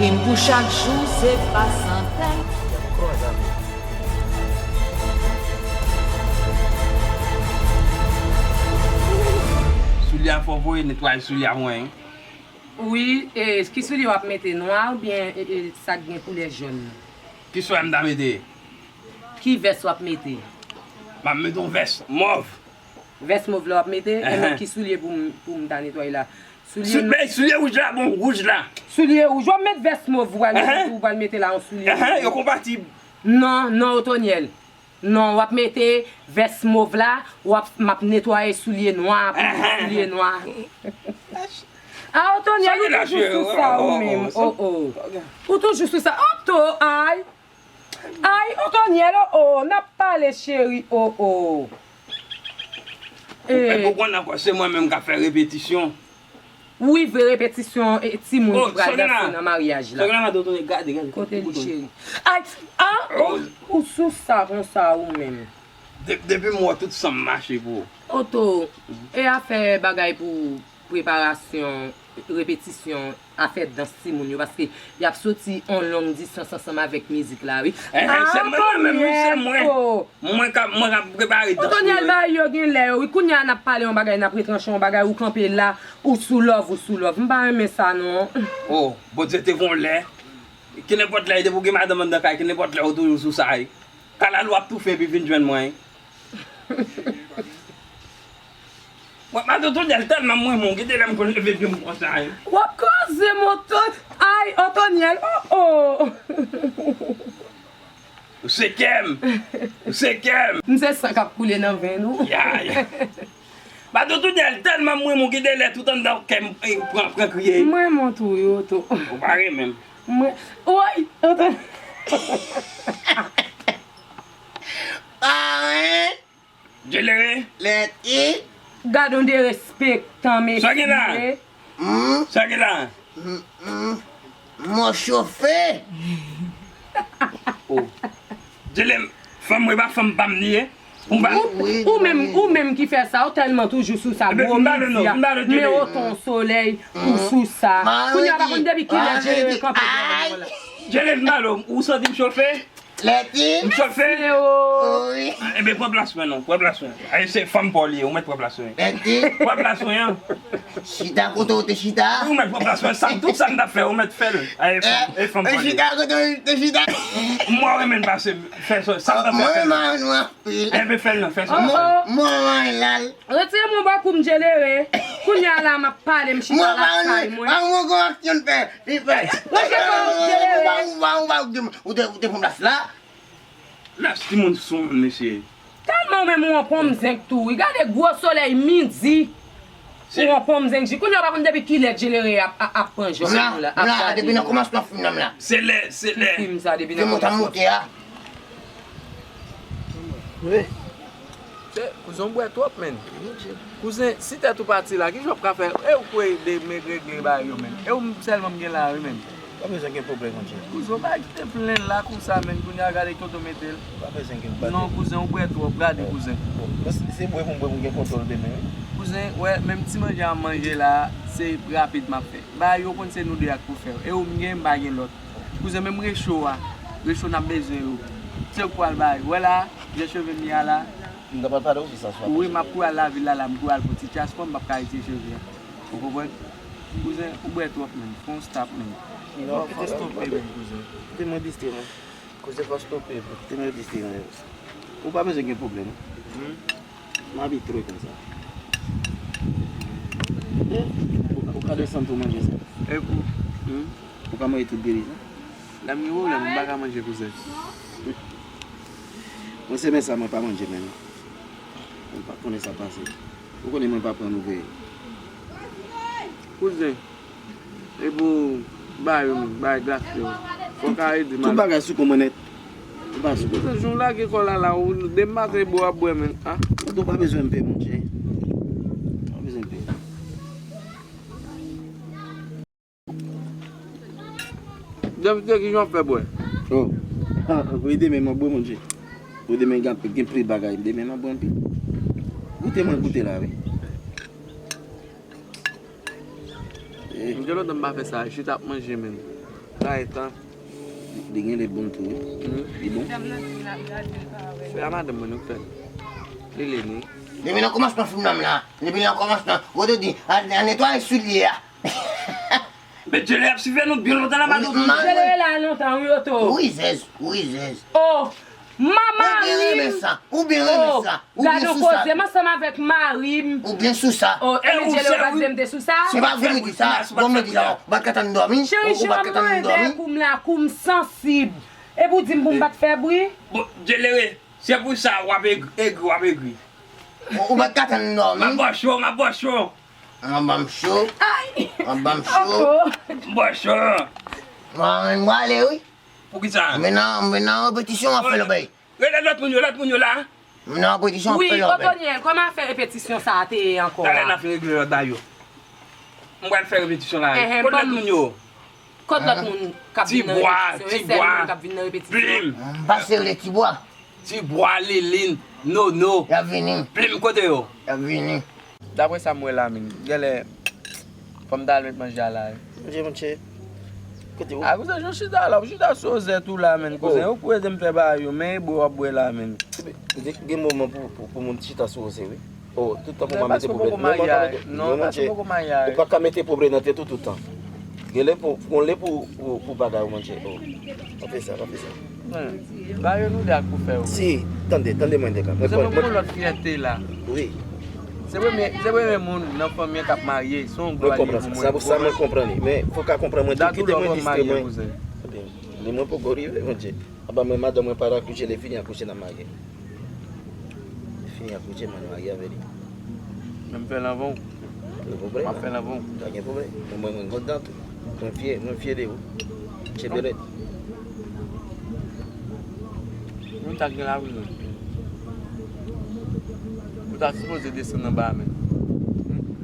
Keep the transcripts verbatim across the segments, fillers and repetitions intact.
Pou chak jou se pa santèl. Soulye a fò voye netwaye soulye a mwen. Wi, e, ki soulye w ap mete, nwa oubyen, e, e, sa k gen koulè jòn nan? Ki soulye m ta mete? Ki vès w ap mete? M ap mete yon vès mòv. Vès mòv la w ap mete? Enben, ki soulye pou m, pou m ta netwaye la? Soulye, soulye wouj la, bon, wouj la. Soulye wouj. W ap met vès mòv, ou pral mete, ou pral mete la yon soulye. Yo konpatib. Non, non, Otonyèl. Non, w ap mete vès mòv la, w ap, m ap netwaye soulye nwa pou soulye nwa. A, Otonyèl, ou toujou sou sa ou menm. O, o. Ou toujou sou sa. Oto, ay. Ay, Otonyèl, o, o, n ap pale, cheri, o, o. Ou konn ankò, se mwen menm k ap fè repetisyon. Wi, vre, repetisyon, e, timoun ki pral danse nan maryaj la. Kote li, cheri? Ay, a, ou, ou sou sa konsa ou menm. De-, depi m wè tout san m mache pou ou. Oto, e afè bagay pou preparasyon, repetisyon, afè dans timoun yo, paske y ap soti on long distans ansanm avèk mizik la, wi. Enhen, se mwen, mwen menm, wi, se mwen. Mwen k ap, mwen k ap prepare dans yo, wi. Otonyèl, bagay yo gen lè yo, wi. Kounye a n ap pale yon bagay, n ap retranche yon bagay, ou kanpe la, ou sou love, ou sou love. M pa renmen sa, non. O, Bondye te gon lè. Kenenpòt lè, depi w gen madanm anndan kay, kenenpòt lè, ou toujou sou sa, wi. Kalalou ap toufe epi vin jwenn mwen, wi. Mwen, madanm Otonyèl tèlman m renmen w, gen de lè m konn leve pye m konsa, wi. W ap kraze m, Oto-, ay, Otonyèl, o, o. Ou se kè m. Ou se kè m. M se san k ap koule nan venn ou. Ya, ya. Madanm Otonyèl tèlman m renmen w, gen de lè tout anndan kè m, e, pran, pran kriye. M renmen w tou, wi, Oto. Ou pa renmen m. Mwen, woy, Oto. Paran. Djelere. Lèti. Gad on derespektan, mesye. Sa gen la? Hmm? Sa gen la? Hmm, hmm. Mwen chofe. O. Djelere, fanm mwen pa fanm pa m li ye. Ou pa. Ou, ou menm, ou menm ki fè sa, ou tèlman toujou sou sa, gwo midi a. Men oton solèy, ou sou sa. Kounye a pa konn depi kilè Djelere kanpe dèyè mwen la. Djelere, m pale w, ou santi m chofe? Lèti. M chofe? Wi. Enben, pran plas mwen non, pran plas mwen. Ay, se fanm pa w li ye, ou mèt pran plas mwen. Lèti. Pran plas mwen an. Chita kote w te chita. Ou mèt pran plas mwen, sa, tout sa m t ap fè, ou mèt fè l. Ay, e fanm, e fanm pa w li ye. Chita kote w te chita. M wè w renmen l pase m, fè sa, sa m t ap fè, fè l. Mwen renmen w anpil. Enben, fè l non, fè sa. Mwen renmen l. Retire men w bò kou m, Djelere. Kounye a la, m ap pale, m chita lakay mwen. Mwen pa renmen, pa renmen w gon aksyon l fè. Li fè. Ranje kò w, Djelere. Ou pa, ou pa, ou pa, ou te, ou te pran plas la. Las timoun sou moun, mesye. Tèlman ou menm ou an ponm zenk tou, wi. Gade gwo solèy midi. Ou an ponm zenk ji. Kounye a w pa konn depi kilè Djelere ap, ap, ap pran jòk la, ap gade depi nan kòmansman fim nan la. Se lè, se lè. Fim sa depi nan kòmansman. Fim ou ta monte a. Wi. Kouzen, w bwè twòp, menn. Kouzen, si tèt ou pati la, kijan w ap ka fè? E ou kwè de men regle bagay yo, menn. E ou sèlman m gen la, wi, menn. Pa bezwen gen pwoblèm, monchè. Kouzen, w pa kite plenn la konsa, menn. Kounye a gade kote w mete l. Pa bezwen gen pwoblèm. Non, kouzen, w bwè twòp. Gade, kouzen. Bon, se bwè pou m bwè pou m gen kontwòl demen, wi. Kouzen, wè, menm ti manje a m manje la, se rapid m ap fè. Bagay yo konn se nou de a k pou fè yo. E ou m gen, m pa gen lòt. Kouzen, menm recho a, recho n ap bezwen yo. Se yo k pral bay. Wè la, jan cheve m ye a la. M ta pral pale w sou sa swa. Wi, m ap kouri al lavil la, la, m kouri al pran ti tchas kò m, m p ap ka retire cheve a. Ou konprann? Kouzen, ou bwè twòp, menn. Fè yon stop, menn. Non, fò w kite stope, menn, kouzen. Kite mwen distri, menn. Kouzen, fò w stope, bro. Kite mwen distri, menn. Ou pa bezwen gen pwoblèm. Hmm? M abitye konsa. Eh, ou, ou ka desann tou manje sa. E pou? Hmm? Ou ka manje tout diri sa. Lè m gen pwoblèm, m pa ka manje kouzen. Mwen se men sa mwen pa manje menm. Mwen pa konnen sa pase. Ou konnen mwen pa pran nouvèl. Kouzen. E pou bay yo menm, bay glas yo. Fò w ka ede m al. Tout bagay sou kò mwen nèt. Ou pa sou kò. Kouzen, jan w lage kò w la la, ou demen maten e bwè w ap bwè menm. Ah. Ou pa bezwen m peye, monchè. Ou pa bezwen m peye. Janvitye, kijan w ap fè bwè? Oh. Ah, pou demen m ap bwè, monchè. Pou demen gen, gen pil bagay. Demen m ap bwè anpil. Goute mwen, goute la, wi. Eh. M gen lontan m pa fè sa, chita ap manje, menn. Sa e tan. Li gen de bon tou, wi. Li bon. Fè a madanm mwen nou fè. Li leni. Depi nan kòmansman fim nan la, depi nan kòmansman, ou te di, al, al netwaye soulye a. Men Djelere ap swive nou byen lontan la, madanm. Djelere la lontan, wi, oto. Ou rizèz, ou rizèz. Oh, mama ri. Ou byen renmen sa, ou byen renmen sa. Ou byen sou sa. Gade yon koze m ansanm avèk mari m. Ou byen sou sa. Oh, e Djelere ou pa di m te sou sa? Se pa vre, m di sa. Bon, m di sa, ou pa t ka tann dòmi. Cheri, ou pa t ka tann dòmi. Kou m la, kou m sansib. Epi w di m pou m pa t fè bri? Bon, Djelere, se pou sa w ap egri, w ap egri. Ou pa t ka tann dòmi. M ap bò cho, m ap bò cho. M ap ban m cho. M ap ban m cho. M bò cho. Mwen, mwen ale, wi. Poukisa? Mwen nan, mwen nan repetisyon, w ap fè lòbèy. Rele lòt moun yo, lòt moun yo la. Mwen nan repetisyon, w ap fè lòbèy. Wi, Otonyèl, kòman afè repetisyon sa a te ye ankò a? Talè n a fin regle lòt bagay yo. M pral fè repetisyon la. Kot lòt moun yo? Kot lòt moun k ap vin nan repetisyon? E sèl moun k ap vin nan repetisyon? Plim. M pase rele Tibwa. Tibwa, Lilin, Nono. Y ap vini. Plim, kote yo? Y ap vini. Daprè sa m wè la, menn, genlè fò m ta al met manje a la. Manje, monchè. Kote ou? A, kouzen, jan w chita la, w chita sou ozèt ou la, menn, kouzen. Ou pou ede m fè bagay yo, men e bwè w ap bwè la, menn. Gen, gen moman pou, pou, pou moun chita sou ozèt, wi. Oh, tout tan pou mwen mete pwoblèm. Non, paske w poko marye a. Non, paske w poko marye a. Ou pa ka mete pwoblèm nan tèt ou tout tan. Gen lè pou, gen lè pou, pou, pou bagay ou manje. Oh. Pa fè sa, pa fè sa. Ba yo nou de ak pou fè yo. Si, tande, tande mwen de ka. Se mwen pou lòt fyète la. Wi. Se premye, se premye moun nan fanmi an k ap marye. Se yon glwa li pou mwen. Sa, sa mwen konprann li. Men, fò w ka konprann mwen tou. Kite mwen distre mwen. Ni mwen poko rive, Bondye. Apa mwen, madanm mwen pa t akouche, lè fini akouche n a marye. Lè fini akouche, mwen marye avè li. Men m fè l anvan w. Pa gen pwoblèm. M ap fè l anvan w. Pa gen pwoblèm. Mwen, mwen, mwen kontan tou. Mwen fyè, mwen fyè de ou. Chebelèt. Moun sa k gen laprizon. Ou ta sipoze desann anba a menm.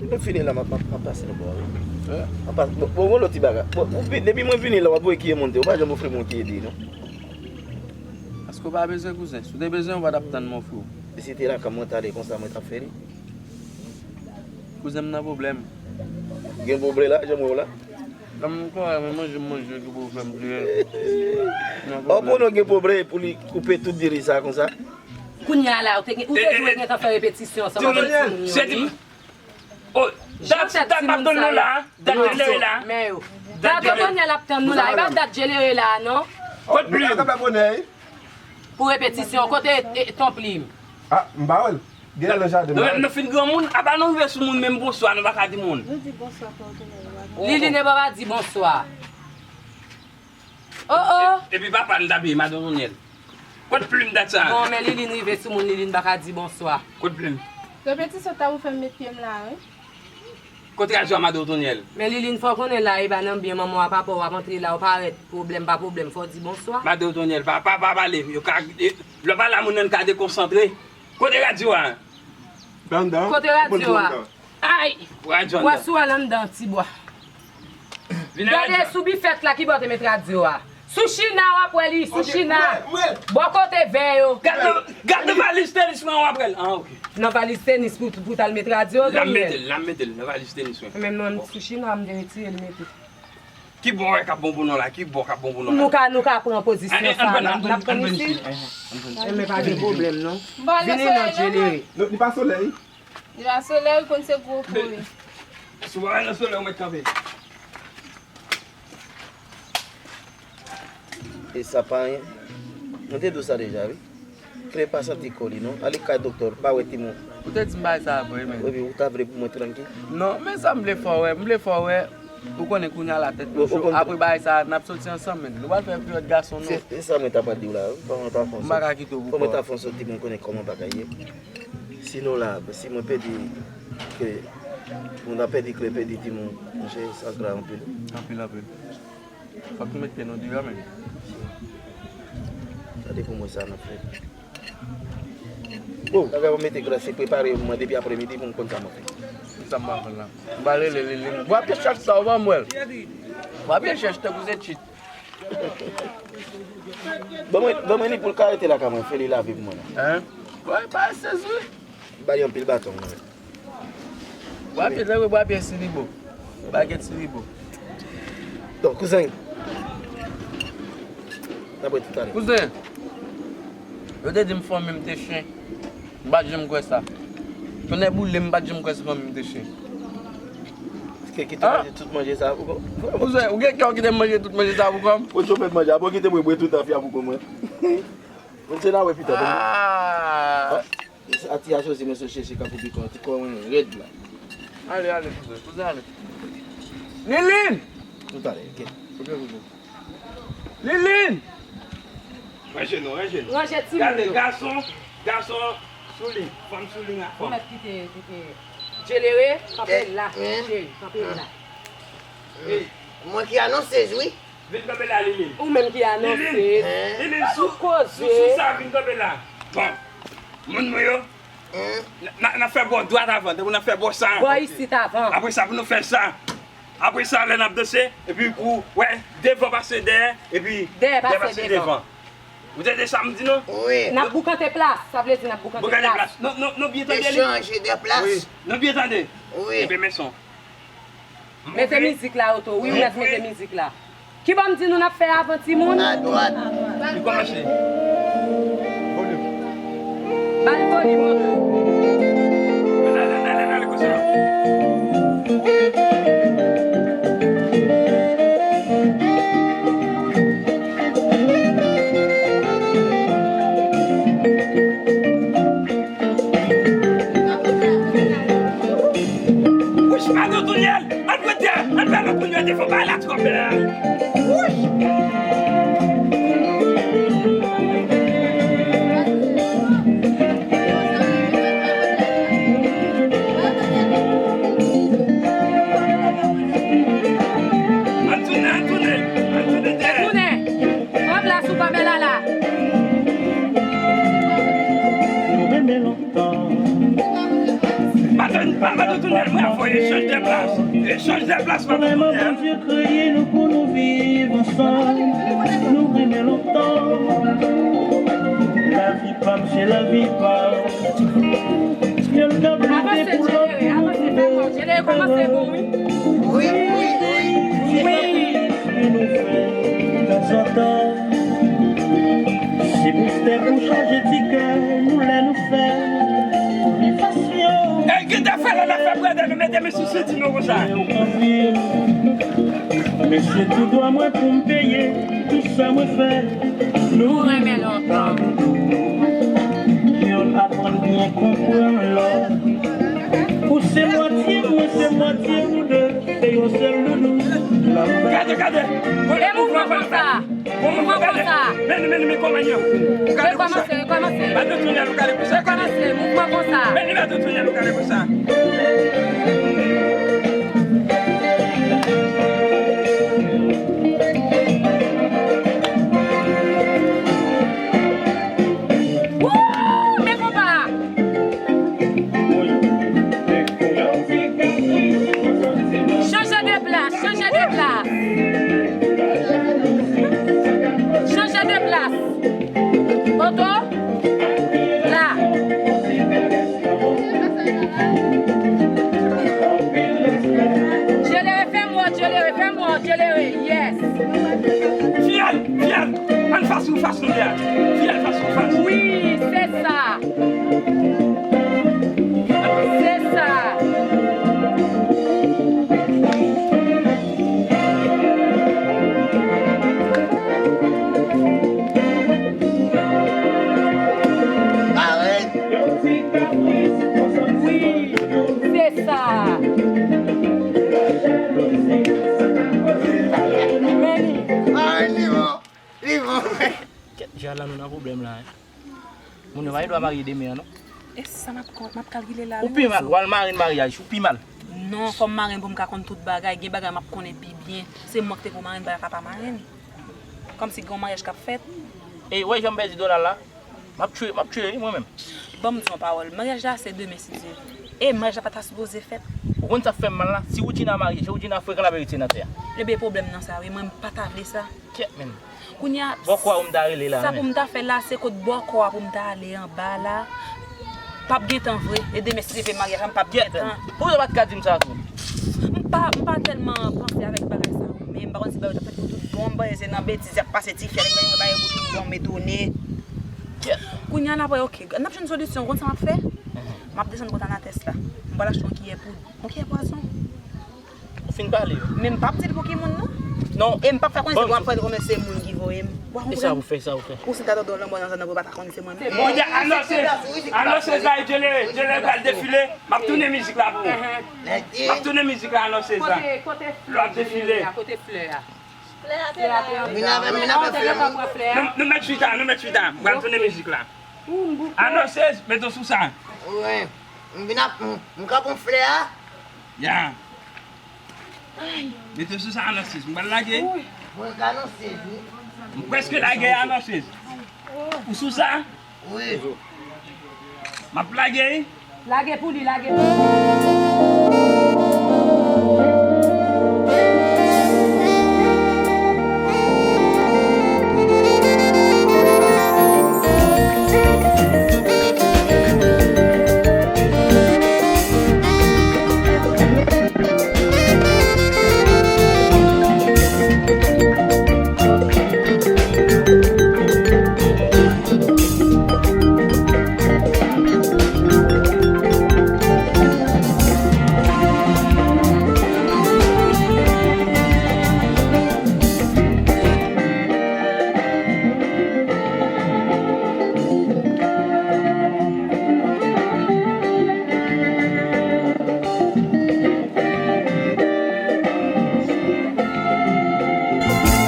Mwen fini la, m ap, m ap, m ap pase nan bò a, wi. M ap pase, bon, bon, bon, lòt ti bagay. Bon, ou vi-, depi mwen vini la, w ap voye kiye monte. Ou pa janm ofri mwen kiye de, non. Paske w pa bezwen kouzen. Si w te bezwen, w pa t ap tann mwen ofri w. E si te lakay mwen, tale konsa, mwen t ap fè li. Kouzen m nan pwoblèm. Gen pwoblèm la, jan mwen la. Nan m kò, mwen manje, m manje, ki pwoblèm li ye. Nan pwoblèm. Pou nou gen pwoblèm pou li koupe tout diri sa konsa. Kounye a la, ou te gen, ou te dwe gentan fè repetisyon ansanm avèk timoun yo, wi. Oh, dat, dat ap tann nou la, dat Djelere la. Men yo. Dat Otonyèl ap tann nou la, e pa dat Djelere la, non. Kot plim? Pou repetisyon, kote, e, ton plim? Ah, m pa wè l. Gen nan jaden. Nou menm nou fin granmoun, apa nou rive sou moun menm bonswa, nou pa ka di moun. Nou di bonswa, pa Otonyèl, nou pa ka. Liline pa di bonswa. Oh, oh. Epi papa n t apiye, madan Otonyèl. Kot plim dat sa? Bon, men Liline rive sou moun, Liline pa ka di bonswa. Kot plim? Repetisyon ta pou fè m met pye m la, wi. Kot radyo a, madan Otonyèl? Men Liline, fò w konnen la, e pa nan byen manman w a papa w ap antre la, ou parèt, pwoblèm pa pwoblèm, fò w di bonswa. Madan Otonyèl, pa, pa, pa pale, yo ka, e, lè w pale a moun nan ka dekonsantre. Kote radyo a? Kote radyo a? Ay! Radyo anndan. Bwa sou al anndan, Tibwa. Gade sou bifèt la, ki bò te met radyo a. Sou china w ap wè li, sou china. Bò kote vè yo. Gade, gade valiz tenis mwen w ap wè l. Ah, ok. Nan valiz tenis pou, pou t al met radyo, Daniel. L ap mete l, l ap mete l nan valiz tenis mwen. Menm nan sou china, m te retire l mete. Ki bò wè k ap bon pou nou la? Ki bò k ap bon pou nou la? Nou ka, nou ka pran pozisyon sa la. N ap tann isi. Enben pa gen pwoblèm, non. Vini non, Djelere. Li pa solèy. Li pa solèy, ou konn se gwo po wi. Si w pa nan solèy, ou mèt kanpe. E sa pa anyen. Mwen te di w sa deja, wi. Kle pa santi kò li non. Ale kay doktè, pa wè timoun. Ou te di m bagay sa a vre, men. Wi, wi, ou ta vle pou mwen trankil? Non, men sa m vle fè w wè, m vle fè w wè, ou konnen kounye a la tèt nou cho. Apre bagay sa a, n ap soti ansanm, men. Nou pral fè peryòd gason nou. Se, se sa mwen ta pral di w la, wi. Fò mwen ta fè yon soti. M pa ka kite w pou kò. Fò mwen ta fè yon soti pou m konnen kòman bagay ye. Si nou la, si mwen pèdi kle, mwen ta pèdi kle, pèdi timoun, monchè, sa grav anpil. Anpil, anpil. Fòk nou met pye nou deyò menm. Gade pou mwen sa n ap fè. Oh, bagay ou mete gras, se prepare pou mwen depi apremidi pou m konn sa m ap fè. Ki sa m ap fè la? M pa rele li, li. Bwa pye chèch sa, ou pa m wè l. Bwa pye chèch tankou se tchit. Ban mwen, ban mwen li pou l ka rete lakay mwen, fè li lave pou mwen la. Hein? Bwa pye sezi. Ba li anpil baton mwen. Bwa pye, tankou bwa pye siribo. Bagèt siribo. Donk, kouzen, Apre tout ale. Kouzen, yo te di m fanmi m te chen. M pa t janm kwè sa. Tonnè boule m, m pa t janm kwè se fanmi m te chen. Kite manje tout manje sa pou kò m. Kouzen, ou gen kè w kite m manje tout manje sa pou kò m? Ou chofè manje, apre w kite mwen bwè tout afya pou kò mwen. Bon, se la wè pita. Ah! Sa ti a Jose, men se chèche ka pou bikon, ti kò mwen rèd la. Ale, ale, kouzen, kouzen, ale. Lilin! Tout ale, ok. Ok, kouzen. Lilin! Ranje nou, ranje nou. Ranje ti moun yo. Gade, gason, gason sou li, fanm sou li, fanm. Ou mèt kite, kite. Djelere, kanpe la, cheri, kanpe la. Mwen ki anonsez, wi. Vin kanpe la, Lilin. Ou menm ki anonse. Lilin, Lilin, sou, sou, sou sa, vin kanpe la. Bon, moun mwen yo, n a, n a fè bò dwat avan, tankou n a fè bò sa. Bò isit avan. Apre sa, pou nou fè sa. Apre sa, lè n ap danse, epi pou, wè, devan pase dèyè, epi dèyè pase devan. Ou tande sa m di nou? Wi. N ap boukante plas, sa vle di n ap boukante plas. Boukante plas. Nou, nou, nou byen tande li? Echange de plas. Wi, nou byen tande? Wi. Ebyen, men son. Mete mizik la, Oto. Wi, ou mèt mete mizik la. Kibò m di nou n ap fè avan, timoun? Adwat. Li kòmanse. Volim. Ba l volim, Oto. Lale, lale, lale, konsa. Wouch, Madan Tounyèl, ann prete, ann fè lòt moun yo defo bay la twò bèl. Wouch! Ann tounen, ann tounen, ann tounen dèyè. Tounen. Pran plas ou, Pamela la. Nou renmen lontan. Madan, madan Tounyèl, mwen ap fè echanj de plas. Echanj de plas, madan Tounyèl. Vrèman, Bondye kreye nou pou nou viv ansanm. Nou renmen lontan. Lavi pa m, se lavi pa m. Yon k ap lite pou lòt, pou nou toude. Avanse, Djelere, avanse, fè fò. Djelere kòmanse bon, wi. Wi, wi, wi. Wi. Pou nou fè tanzantan. Si pou stè pou chaje ti kè nou lè nou fè. Li fasyon. Ey, gen de fwa la n ap fè brèdè, nou mete men sou senti nou konsa. Men se tou dwa mwen pou m peye tout sa mwen fè. Nou renmen lontan. Yonn aprann byen konprann lòt. Ou se mwatye mwen, se mwatye nou de. Se yon sèl doudou. Gade, gade. E mouvman konsa. Bon, mouvman konsa. Men, men, men, kòman yo? Ou gade konsa. Rekòmanse, rekòmanse. Madan Tounyèl, ou gade konsa. Rekòmanse, mouvman konsa. Men, madan Tounyèl, ou gade konsa. Wouy! Men konpa! Chanje de plas, chanje de plas. Chanje de plas. Oto, la. Djelere, fè m wè, Djelere, fè m wè, Djelere, yes. Fiyèl, fiyèl, ann fas pou fas nou ye a. Fiyèl fas pou fas. Wi, se sa. Se sa. Wi, se sa. Men li. Kèt, Jala, nou nan pwoblèm la, hein. Moun yo pa gen dwa marye demen an, non. E sa m ap, m ap kalkile la, wi. Ou pi mal, w al marenn maryaj, ou pi mal. Non, fò m marenn pou m ka konn tout bagay. Gen bagay m ap konnen pi byen. Se mwen ki te pou marenn, bagay sa pa marenn. Kòmsi gen yon maryaj k ap fèt. E, w wè jan m pèdi Donald la? M ap tchwe, m ap tchwe, wi, mwen menm. Ban m di yon pawòl. Maryaj la se demen, si Dye vle. E maryaj la pa ta sipoze fèt. Ou konn sa k fè m mal la? Si Woodjina marye, jan Woodjina frekan l ap erite nan tè a. Ebyen, pwoblèm nan sa, wi. Mwen, m pa ta vle sa. Kèt, men. Kounye a, bòkò a pou m ta rele la, sa pou m ta fè la, se kot bòkò a pou m ta ale anba la. P ap gen tan vre. E demen, si Dye vle, maryaj la, m p ap gen tan. Poukisa w pa t ka di m sa tou? M pa, m pa tèlman panse avèk bagay sa yo menm. Pa konn si bagay yo t ap fèt pou tout bon, m panse se nan betiz y ap pase ti fyèl, m gentan wè bagay yo pou tout bon, m etone. Kounye a n ap wè, oke, n ap jwenn solisyon, w konn sa m ap fè? M ap desann kot Anates la. M pral achte yon kiyè poud. Yon kiyè pwazon. Ou fin pale yo. Men m p ap di l pou ki moun, non. Non. E m p ap fè konnen se pou m ap fè l konnen se moun ki voye m. Ou pa konprann? E sa ou fè, sa ou fè. Ou si ta tande lanmò nan zòn nan, ou pa ta konn se mwen menm. Kounye a, Anòsez, Anòsez la, Djele, Djele pral defile. M ap tounen mizik la pou ou. M ap tounen mizik la, Anòsez la. Kote, kote flè a, kote flè a? Vin avè m, vin avè flè m. Nou, nou met chita, nou met chita. M pral tounen mizik la. Anòsez, mete w sou sa. Wi. M vin ap, m, m kanpe yon flè a. Ya. Mete w sou sa, Anòsez. M pral lage. Mwen ka Anòsez, wi. M prèske lage, Anòsez. Ou sou sa? Wi. M ap lage. Lage pou li, lage pou li.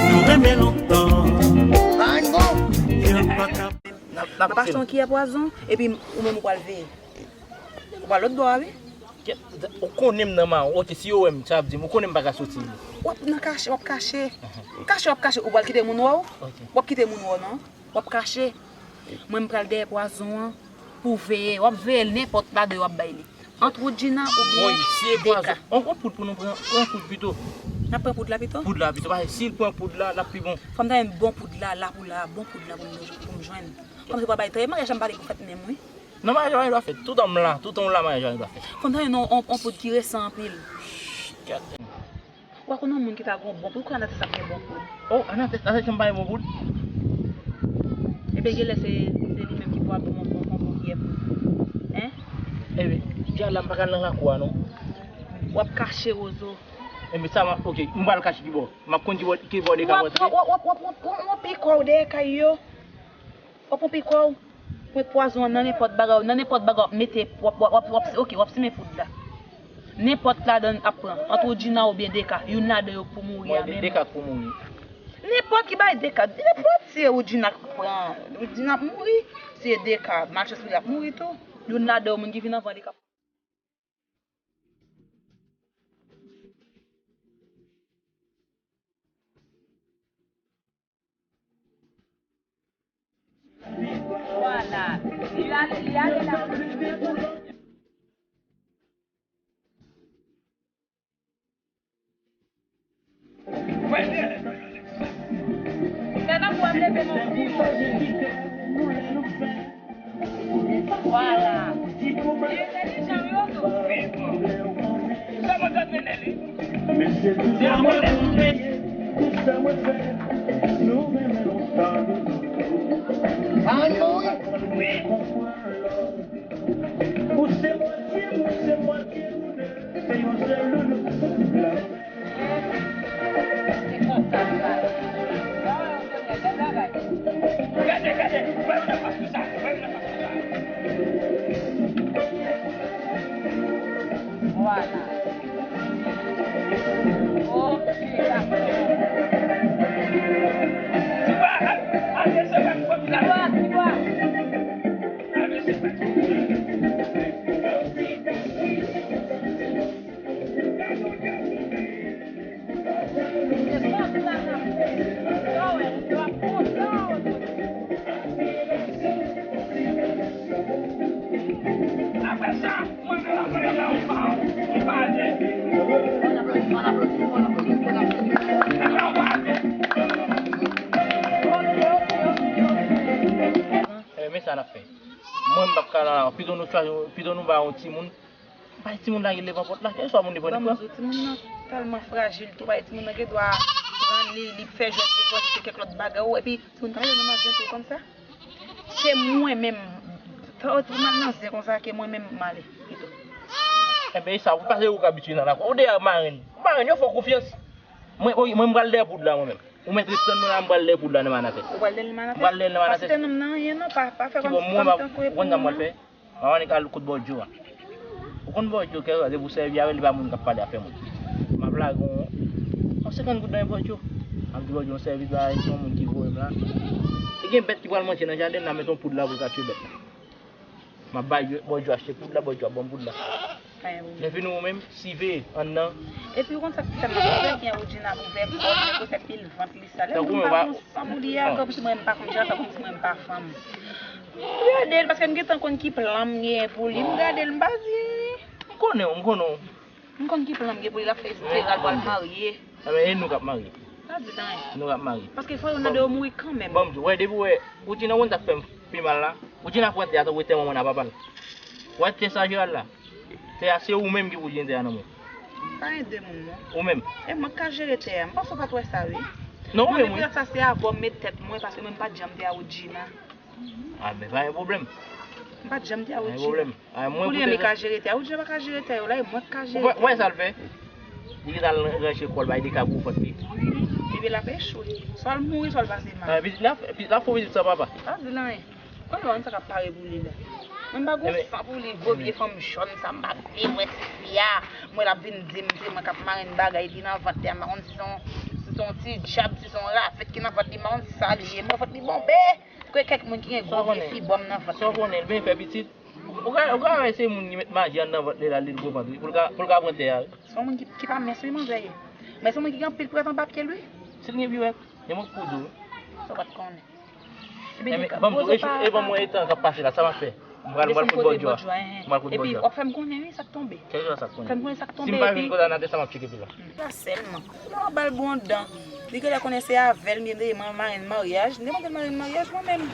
Nou renmen lontan. Yo pa ka. M ap achte yon kiyè pwazon, epi ou menm ou pral veye. Ou pral lòt bò a, wi. Ou konnen m nan mawon. Oke, si yo wè m, sa ap di m, ou konnen m pa ka soti. W ap nan kache, w ap kache. Kache, w ap kache. Ou pral kite moun wè w? W ap kite moun wè w, non. W ap kache. Mwen, m pral dèyè pwazon an pou veye. W ap veye l nenpòt la de w ap bay li. Ant Woodjina oubyen Deka. An, pran poud pou nou pran, pran poud pito. N ap pran poud la pito? Poud la pito, paske si l pran poud la, l ap pi bon. Fò m ta jwenn bon poud la, la pou la, bon poud la pou m, pou m jwenn. Kòm se pa bay trè, maryaj la m pale pou fèt menm, wi. Nan maryaj la, maryaj la fèt. Toutan m la, toutan w la, maryaj la fèt. Fò m ta jwenn yon, yon, yon poud ki resan anpil. Ou pa konn yon moun ki ta gon bon poud, kou Anates ap gen bon poud. Oh, Anates, Anates janm pa gen bon poud. Ebyen, genlè se, se li menm ki pou ap bon, bon, bon, bon kiyè poud. Hein? Ebyen, dyal la m pa ka al nan lakou a, non. W ap kache, Wozo. Ebyen, sa m ap, oke, m pral kache ki bò? M ap konn ki bò, ki bò de ka w antre. W ap, w ap, w ap, w ap, w ap, w ap, w ap pike w dèyè kay yo. W ap pran pik w, mwen pwazon an nan nenpòt bagay, nan nenpòt bagay w ap mete, w ap, w ap, w ap, w ap, oke, w ap simen poud la. Nenpòt ladan l ap pran, ant Woodjina oubyen Deka, youn ladan yo k pou mouri a menm. Deka k pou mouri. Nenpòt ki bay Deka, nenpòt si e Woodjina k pran, Woodjina ap mouri, si e Deka, malchans li ap mouri tou. Youn ladan yo, moun ki vin anvan li k ap Vwala. Li ale, li ale la. Fè tankou w ap leve men w pi wo. Vwala. Li entèlijan wi, Ozo. Sa mwen t ap mennen li. Se a mwen menm. Ann mouri. Wi. Ou se mwatye, ou se mwatye nou de. Se yon sèl loulou. Se konsa l pral. Gade, gade, wè m nan fas konsa, wè m nan fas konsa. Vwala. Ok, dakò. Ti bwa, al, al, se pa pwòp la. Ti bwa, ti bwa. Al, se pa. Ebyen, men sa n ap fè. Mwen, m p ap ka la, pito nou chwazi, pito nou ba yon timoun. Bay timoun la ki levan pòt la, kèlswa moun li pran, li pran. Ban m di w, timoun nan tèlman frajil tou, bay timoun nan gen dwa pran li, li fè jwèt, li fè kèk lòt bagay, ou, epi si moun ta mete nan zen tou konsa. Se mwen menm. Fè w tou mal nan zen konsa ke mwen menm m ale pito. Enben, e sa, ou pase ou k abitye nan lakòl. Ou deyò marenn. Marenn, yo fè w konfyans. Mwen, mwen, mwen, m pral dèyè poud la, mwen menm. Ou mèt ret tann mwen la, m pral dèyè poud la nan Manatès. Ou pral dèyè nan Manatès? M pral dèyè nan Manatès. Pase te nonm nan anyen, non, pa, pa fè kòm, kòm tankou e pou ou, non. Mwen, mwen fè. Mwen, mwen ka al kote Bòdjo a. Ou konn Bòdjo, kè, se pou sèvi avè l, li pa moun k ap pale afè moun. M ap lage yon, yon senkant goud nan men Bòdjo. M ap di Bòdjo yon sèvis la, se yon moun ki voye m la. E gen bèt ki pral manje nan jaden, m ap mete yon poud la pou l ka tiye bèt la. M ap bay Bòdjo achte poud la, Bòdjo ap ban m poud la. Pa gen pwoblèm. Lè fini ou menm, siveye anndan. Epi ou konn sa k fè m nan konprann ki an Woodjina ouvè kò l, nèg yo fè pil vant li sa. Lè m di m pa gon san pou li a, tankou si mwen m pa konn jan, tankou si mwen m pa fanm. M gade l, paske m gentan konn ki plan m gen pou li. M gade l, m pa di. M konnen w, m konnen w. M konn ki plan m gen pou li, l ap fè espere l pral marye. Enben, e nou k ap marye. Sa di anyen. Nou k ap marye. Paske fò youn nan de yo mouri kanmenm. Bon, m di w, wè, depi w wè, Woodjina konn sa k fè m pi mal la. Woodjina pran tè a tankou tè manman n a papa l. Wè tè sa Gerald la. Tè a se ou menm ki pou jwenn tè a nan men w. Pa ede moun non. Ou menm. E mwen k ka jere tè a. M panse w pa t wè sa wi. Non, ou menm wi. Mwen menm sa se avè w m met tèt mwen paske mwen m pa t janm te a Woodjina. A, men pa gen pwoblèm. M pa t janm te a Woodjina. Pa gen pwoblèm. A, mwen pou tè sa. Kounye a m ka jere tè a. Woodjina pa ka jere tè yo la, e mwen k ka jere tè yo. Ou wè sa l fè? Li gentan al ranche kò l bay de ka pou fòt li. Epi l ap echwe. Swa l mouri, swa l pase mal. A, pitit la, pitit la fè w pitit san papa. Pa di l anyen. Konn wè sa k ap pare pou li la. Mwen m pa gon san pou li, gwo vye fanm jòn sa, m pa vle wè tifi a. Mwen l ap vin di m se mwen k ap marenn bagay, li nan vant li a, m pa konn si se yon, si se yon ti djab, si se yon ravèt ki nan vant li, m pa konn sa li ye, m wè vant li bonbe. Kwè kèk moun ki gen gwo vye fibwòm nan vant yo. Sa w konnen, l byen fè pitit. Ou ka, ou ka wè se moun ki met maji anndan vant li la, li gwo vant wi, pou l ka, pou l ka pran tè a wi. Se yon moun ki, ki pa mens wi, manzè ye. Men se yon moun ki gen anpil prèt anba pye l wi. Si l gen pi wè, gen moun k pou di w wi. Sa w pa t konnen. Enben, ban m di w, e ban mwen etan k ap pase la, sa m ap fè? M pral, m pral kote Bòdjò a. M pral kote Bòdjò a. Epi w ap fè m konnen wi sa k tonbe. Kèlkeswa sa k konnen. Fè m konnen sa k tonbe epi. Si m pa vin kote Anatè, sa m ap tcheke pi la. Sa sèlman. Lè w ba l bon dan. Li genlè konnen se avè l m ye, m te ye marenn maryaj. M te mande l marenn maryaj mwen menm.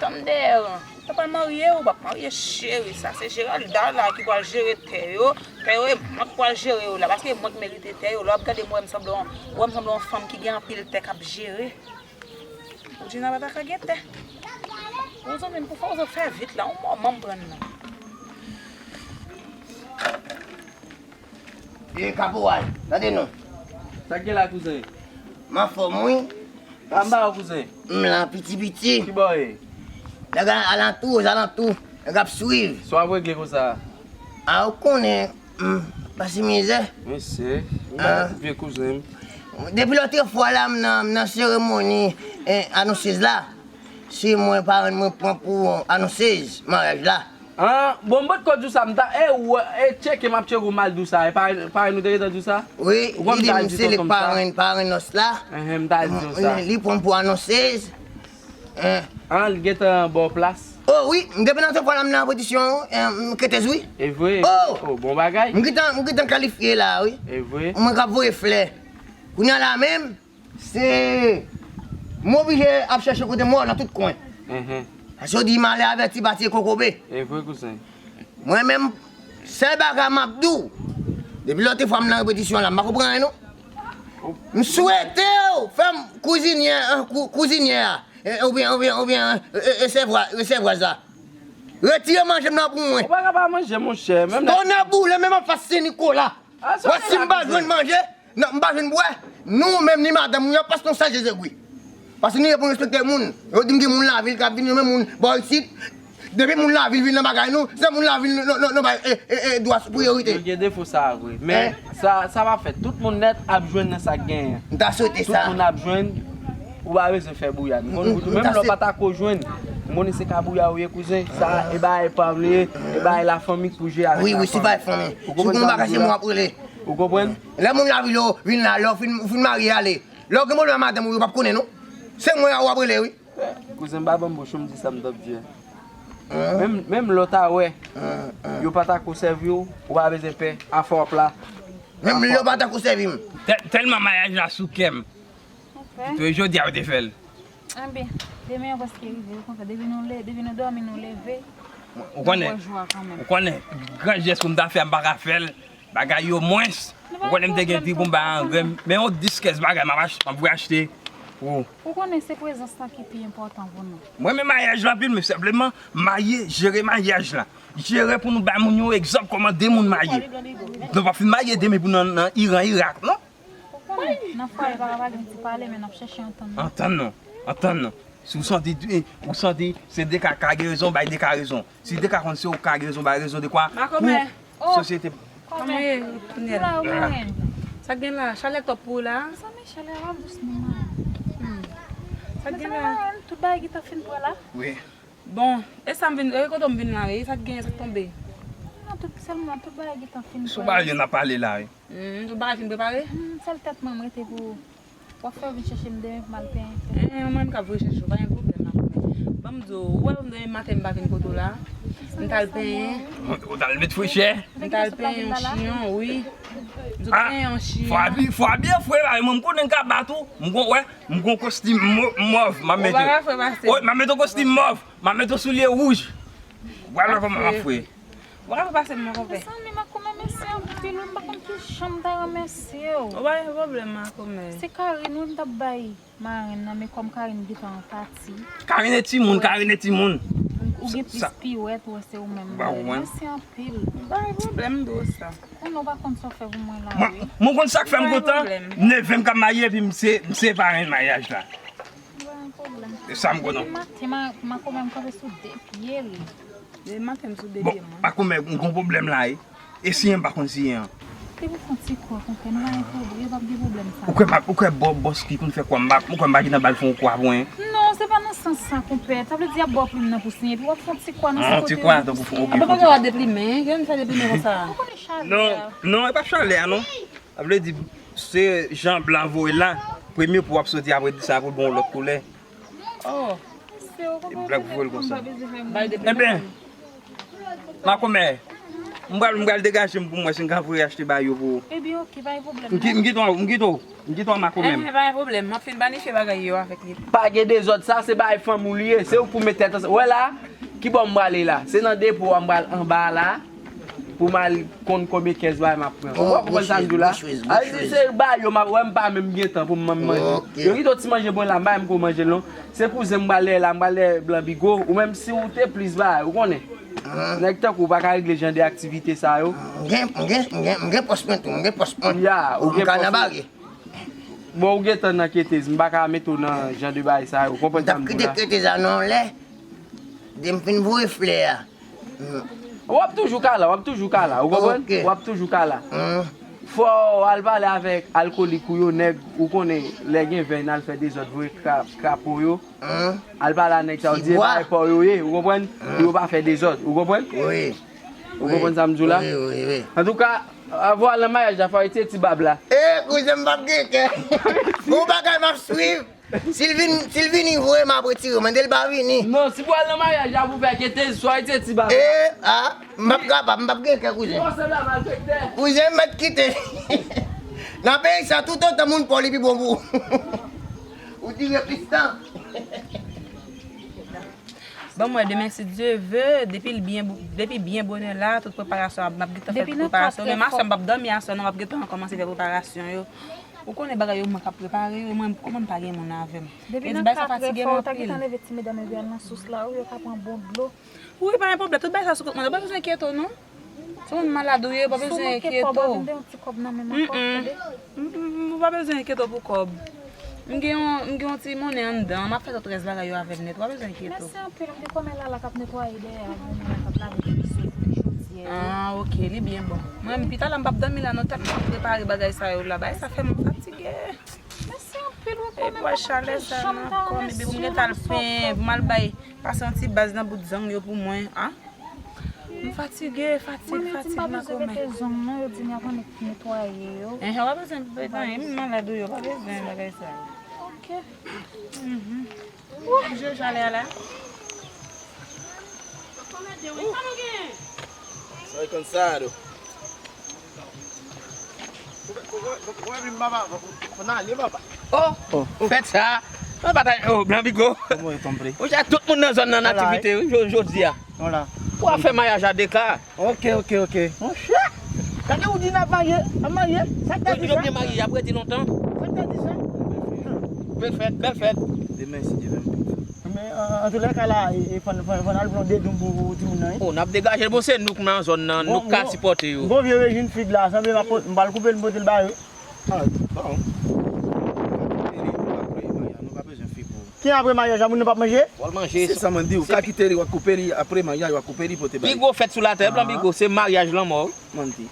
Tann dèyè w. Ou pa pral marye, ou p ap marye cheri. Sa se Geralda la ki pral jere tè yo. Tè yo e mwen k pral jere yo la. Paske e mwen k merite tè yo. Lè w ap gade m, ou wè m sanble yon, ou wè m sanble yon fanm ki gen anpil tè k ap jere. Woodjina pa ta ka gen tè. Wozo menm pou fè Wozo fè vit la, yon mòman m pran nan. E kaporal, tande non. Sa k gen la kouzen? M anfòm wi. Sa m ba ou kouzen? M la piti piti. Kibò w ye? Nèg alantou, ozalantou, nèg ap swiv. Sa w ap regle konsa? A ou konnen, m pase mizè. Mesye, ou mèt vye kouzen m. Depi lòt fwa la, m nan, m nan seremoni, eh, anonsez la. Se mwen parenn mwen pran pou anonsez maryaj la. An, bon, m potko di w sa, m ta, e, ou, e, tcheke, m ap tcheke w, m al di w sa, e, parenn, parenn ou te gentan di w sa? Wi, li di m se li k parenn, parenn nòs la. Enhen, m ta di w sa. Li pran m pou anonsez. An, li gentan ba w plas. O wi, m depi nan tan fwa la m nan repetisyon, eh, m ketez wi. E vre? O! O, bon bagay. M gentan, m gentan kalifye la wi. E vre? Mwen k ap voye flè. Kounye a la menm, se, m oblije ap chèche kote mò nan tout kwen. Enhen. Paske yo di malè avèti pa tiye kokobe. E vre, kouzen. Mwen menm, sèl bagay m ap di w, depi lòt fwa m nan repetisyon la, m pa konprann anyen non. M swete w fè m kouzinyè, eh, kou-, kouzinyè a, eh, oubyen, oubyen, oubyen, eh, eh, resèvwa-, resèvwaz la. Retire manje m nan pou mwen. Ou pa ka pa manje, monchè. Menm lè tonnè boule, menm anfas Sen Nikola. Wè si m pa jwenn manje, non, m pa jwenn bwè, nou menm ni madanm nou, y ap pase nou sal je zegwi. Paske nou ye pou n respekte moun. Yo di m gen moun lavil k ap vin, yo menm moun bò isit. Depi moun lavil vin nan bagay nou, se moun lavil nou, nou, nou bay, e, e, e, dwa sou priyorite. Yo gen defo sa a vre. Men sa, sa pa fèt. Tout moun nèt ap jwenn nan sa k genyen. M ta swete sa. Tout moun ap jwenn. Ou pa bezwen fè bouyad. M konn pou tou, menm lè w pa ta ko jwenn, m konnen se kabouya ou ye, kouzen. Sa, e bagay pa w li ye, e bagay lafanmi k pou jere avèk lafanmi. Wi, wi, se bagay fanmi. Ou konprann sa m di w la? Ou konprann? Lè moun lavil yo vin la, lè w fin, ou fin marye ale. Lè w gen pwoblèm ak madanm ou, yo p ap konnen, non. Se mwen a w ap rele, wi. Kouzen, m pa banm bouch ou, m di sa m t ap di a. Menm, menm lè w ta wè, yo pa ta ko sèvi w, ou pa bezwen pè, afè w ap la. Menm lè yo pa ta ko sèvi m. Tè-, tèlman maryaj la sou kè m. Tou jodi a yo te fè l. Enben, demen an prèske rive, wi, konsa, depi nou le-, depi nou dòmi, nou leve, ou konnen, ou konnen, gran jès pou m ta fè a, m pa ka fè l, bagay yo mwens, Ou konnen m te gen pri pou m bay angrè, men yon dis kès bagay m ap ach- m ap vre achte. Ou konnen se prezans lan ki pi enpòtan pou nou. Mwen renmen maryaj la anpil, men senpleman marye, jere maryaj la. Jere pou nou bay moun yon egzanp kòman de moun marye. Nou p ap fin marye demen pou nou nan Iran, Irak, non? Ou konnen, nan fwaye pa ka pa gen ti pale, men n ap chèche antann nou. Antann nou, antann nou. Si w santi, ou santi se de ka ka gen rezon, bay de ka rezon. Si de ka konn se ou ka gen rezon, bay rezon de kwa pou sosyete. Kòman ye, Prunelle? Sa k gen la? Chalè twòp pou ou la? Mezanmi, chalè a dous non. Sa k gen la? Tout bagay gentan fin pran la. Wi. Bon, e sa m vin, e kote m vin la, wi, sa k gen, sa k tonbe? Non, tout, sèlman tout bagay gentan fin pran. Sou bagay yo n ap pale la, wi. Hmm, tout bagay fin prepare? Hmm, sèl tèt mwen m rete pou w ap fè vin chèche m demen pou m al penyen. Eh, mwen m ka voye chèche w, pa gen pwoblèm, ma kòmè. Ban m di w, ou wè demen maten m pa vin kote w la? M t al penyen. Ou t al met frechè? M t al penyen yon chiyon, wi. M t penyen yon chiyon. Fò abi, fò abye fre, mwen m konnen m ka bat ou. M gon, wè, m gon kostim mo- mòv, m ap mete. Ou pa ka fè pase. Wi, m ap mete yon kostim mòv. M ap mete yon soulye wouj. Vwala kòman m ap fwe. Ou pa ka fè pase m non, konpè. Mezanmi, makomè, mèsi anpil, wi, m pa konn ki jan m ta remèsye w. Ou pa gen pwoblèm, makomè. Se Karine, wi, m t ap bay marenn nan, men kòm Karine gentan pati. Karine e timoun, Karine e timoun. Ou gen plis piwèt, ou wè se ou menm. Mèsi anpil. Pa gen pwoblèm, m di w sa. Konnen w pa konn sa w fè pou mwen la, wi. Mwen konn sa k fè m kontan, neve m k ap marye, epi m se, m se parenn maryaj la. Pa gen pwoblèm. E sa m kontan. Depi maten, ma, makomè m kanpe sou de pye l. Depi maten m sou de pye mwen. Bon, makomè, m gon pwoblèm la, wi. E siyen m pa konn siyen an. Depi w fè yon ti kwa, konpè, nou pa gen pwoblèm, yo p ap gen pwoblèm sa. Ou kwè m ap, ou kwè bò, bòs ki konn fè kwa, m pa, ou kwè m pa gentan ba l fè yon kwa pou mwen? Non, se pa nan sans sa, konpè. Sa vle di y ap ba w plim nan pou siyen, epi w ap fè yon ti kwa nan sou kote yo pou siyen. Apa pa ka deplimen, gen moun fè deplimen konsa. Ou konnen chalè a. Non, non, e pa chalè a, non. Sa vle di, se jan blan voye l la, premye pou w ap soti, apre di sa pou l ba w lòt koulè. Oh. E blan voye l konsa. Ebyen, makomè, m pral, m pral degaje m pou m wè si m ka voye achte bay yo pou ou. Ebyen, oke, pa gen pwoblèm. M ki-, m kite w, m kite w, m kite w makomè m. Ebyen, pa gen pwoblèm. M ap fin planifye bagay yo avèk li. Pa gen dezòd, sa se bagay fanmi w li ye. Se ou k pou met tèt ansanm. Wè la, ki bò m prale la? Se nan depo a m pral anba la. Pou m al konn konbyen kès bagay m ap pran. Ou konprann sa m di w la? Al di se ba yo m ap, wè m pa menm gen tan pou m manje. Yo kite yon ti manje pou mwen la, m pa menm ko manje l non. Se kouzen m pral dèyè la, m pral dèyè Blan Bigo. Ou menm si w te plis bagay, ou konnen. Nèg tankou w pa ka regle jan de aktivite sa yo. M gen, m gen, m gen, m gen pòs mwen tou, m gen pòs mwen. Ya, ou gen pòs ou. Bon, ou gentan nan ketez, m pa ka mete w nan jan de bagay sa yo. Ou konprann sa m di w la? M t ap kite ketez la nan yon lè. Depi m fin voye flè a. W ap toujou ka la, w ap toujou ka la. Ou konprann? W ap toujou ka la. Fò w al pale avèk alkolik ou yo, nèg ou konnen lè gen vèy n al fè dezòd, voye kra-, krapo yo. Al pale a nèg sa yo, di e bagay pa w yo ye, ou konprann? Pou yo pa fè dezòd, ou konprann? Ou konprann sa m di w la? Antouka, avwa nan maryaj la, fò w retire ti bab la. E, kouzen m p ap gen kè. Gon bagay m ap swiv. Si l vin, si l vini voye m ap retire, mande l pa vini. Non, si pou al nan maryaj la pou fè ketez, swa retire ti bab. E, a, m p ap kapab, m p ap gen kè kouzen. Kouzen m mèt kite. Nan peyi sa, toutotan moun pa w li pi bon pou ou. Ou dire plis tan. Ban m wè demen si Dye ve, depi l byen, depi byen bonè la, tout preparasyon ap, m ap gentan fè tout preparasyon. Men m aswè m p ap dòmi aswè non, m ap gentan kòmanse fè preparasyon yo. Ou konnen bagay yo mwen k ap prepare yo, mwen, kòman m pa gen moun avè m? Depi nan katrè fò, ou ta gentan leve ti medam yo al nan sous la, wi, yo ka pran bon dlo. Wi, pa gen pwoblèm, tout bagay sa sou kont mwen, ou pa bezwen enkyete w non. Se moun malad ou ye, ou pa bezwen enkyete w. Si w manke kòb, w ap vin yon ti kòb nan men m ankò, tande? Mm, mm, ou pa bezwen enkyete w pou kòb. M gen yon, m gen yon ti monnen anndan, m ap fè tout rès bagay yo avè m nèt, ou pa bezwen enkyete w. Mèsi anpil, m gen kòmè Lala k ap netwaye dèyè a, monnen an k ap lave tout sou chodyè yo. Ah, ok, li byen bon. Mwen, pi tala m p ap dòmi la non, tèlman m ap prepare bagay sa yo la, bagay sa fè m fatige. Mèsi anpil, wi, kòmè, m pa konn ki jan m ta remèsye w, non, pou sa w fè. Pou m al bay, pase yon ti baz nan bout zong yo pou mwen, a? M fatige, fatig, fatig, makomè. Mwen menm, yo di m pa bezwen mete zong non, yo di m y ap annik netwaye yo. Enhen, w pa bezwen mete anyen, m malad ou ye, w pa bezwen bagay sa yo. Ok. Mhm. Ou ap jwe chalè a la? Sa e konn sa, do. Oh, fèt sa. Mwen pa ta, oh, Blan Bigo. Monchè, tout moun nan zòn nan aktivite, wi, jo-, jodi a. Ou a fè maryaj a de ka. Ok, ok, ok. Monchè. Gade ou di n ap marye, ap marye, sa k ta di sa? Yo byen marye, y ap redi lontan. Sa k ta di sa? Bèl fèt, bèl fèt. Demen, si Dye vle, m pou fè. Men, an, an tou lè ka la, e, e, fò n, fò n, fò n al pran de doum pou, pou timoun nan, wi. Oh, n ap degaje l, bon, se nou k nan zòn nan, nou k ka sipòte yo. Bon, bon, bon vye rejim fig la, sanble m ap pot-, m pral koupe l, m pote l ba yo. Ah, bon. Nou pa bezwen fig pou. Ki apre maryaj la, moun nan p ap manje? W al manje. Se sa mwen di w, ka kite li, w a koupe li, apre maryaj, w a koupe li, pote ba li. Pi gwo fèt sou latè, blan pi gwo, se maryaj lanmò, wi. Manti.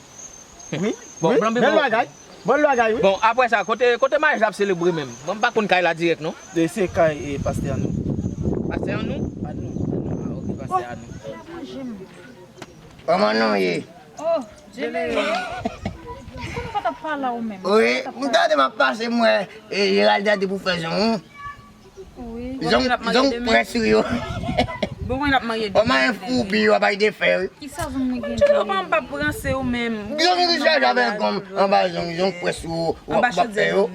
Wi, bon, wi, blan pi gwo. Bèl bagay. Bèl bagay, wi. Bon, apre sa, kote, kote maryaj la ap selebre menm? Bon, m pa konn kay la dirèk, non. E se kay, e, pastè Anou. Pastè Anou? Anou, Anou. Ah, ok, pastè Anou. Kòman nou ye? Oh, Djelere. Ou konnen w pa t ap pale a ou menm. Wi, m tande m ap pase, m wè, e, Geralda di pou fè zong. Wi. Zong, zong pwès ou yo. Bon, mwen ap marye demen. Kòman en foubi yo ap bay de fè, wi. Kisa zong mwen gen? Djelere, kòman m p ap ranse ou menm? Zong ki chaje avèk gonm anba zong, zong pwès ou, ou ap fè yo.